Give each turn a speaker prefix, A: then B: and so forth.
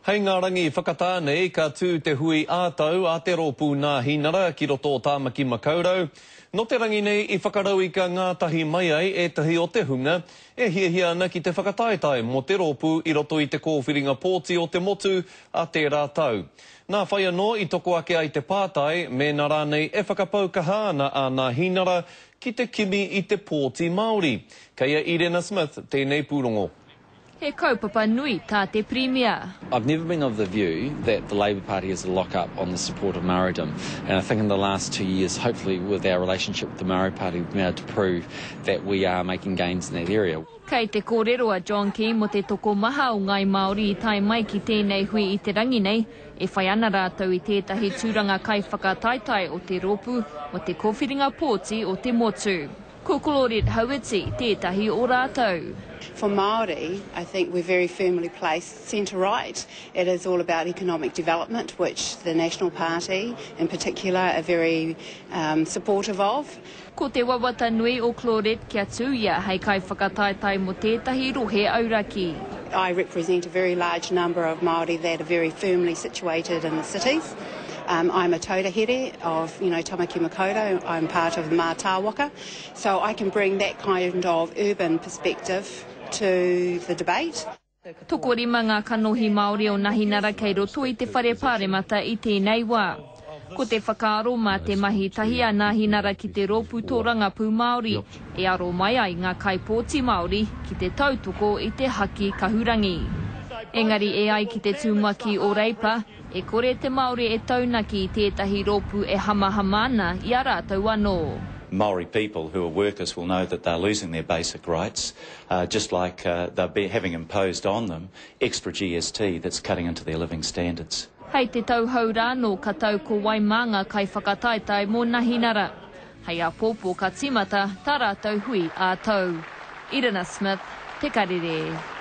A: Hei ngā rangi whakatā nei ka tū te hui ā-tau a te Rōpū Nāhinara ki roto o Tāmaki Makaurau. Nō te rangi nei i whakarauika ngātahi mai ai ētahi o te hunga e hiahia ana ki te whakataetae mō te rōpū i roto i te kōwhiringa pōti o te motu a tērā tau. Nā whai anō i toko ake ai te pātai mēnā rānei e whakapau kaha ana a Nāhinara ki te kimi i te pōti Māori. Kei a Irena Smith tēnei pūrongo.
B: He kaupapa nui tā te Pirimia.
C: I've never been of the view that the Labour Party is a lock up on the support of Māoridom and I think in the last two years hopefully with our relationship with the Māori Party we've been able to prove that we are making gains in that area.
B: Kei te kōrero a John Key mō te tokomaha o Ngāi Māori i tae mai ki tēnei hui i te rangi nei, e whai ana rātou i tētahi tūranga kaiwhakataetae o te rōpū mō te kōwhiringa pōti o te motu. Ko Claudette Hauiti tētahi o rātou.
D: For Māori, I think we're very firmly placed centre-right. It is all about economic development, which the National Party in particular are very um, supportive of.
B: Ko te wawata nui o Claudette kia tū ia hei kaiwhakataetae mō tētahi rohe auraki.
D: I represent a very large number of Māori that are very firmly situated in the cities. Um, I'm a taurahere of, you know, Tamaki Makaurau. I'm part of the Mātāwaka. So I can bring that kind of urban perspective to the debate.
B: Tokorima ngā kanohi Māori o Nahinara kei roto i te whare pāremata i tēnei wā. Ko te whakaaro mā te mahi tahi a Nahinara ki te rōpū tōrangapū Māori e aro mai ai ngā kaipōti Māori ki te tautoko i te haki kahurangi. Engari e ai ki te tumuaki o Reipa, E kore te Māori e taunaki i tētahi rōpū e hamahama ana i a rātou anō.
E: Māori people who are workers will know that they're losing their basic rights, just like they're be having imposed on them extra GST that's cutting into their living standards.
B: Hei te tau hou rānō ka tau ko wai mā ngā kaiwhakataetae mō Nahinara. Hei āpōpō ka tīmata tā rātou hui ā-tau. Irina Smith, Te Karere.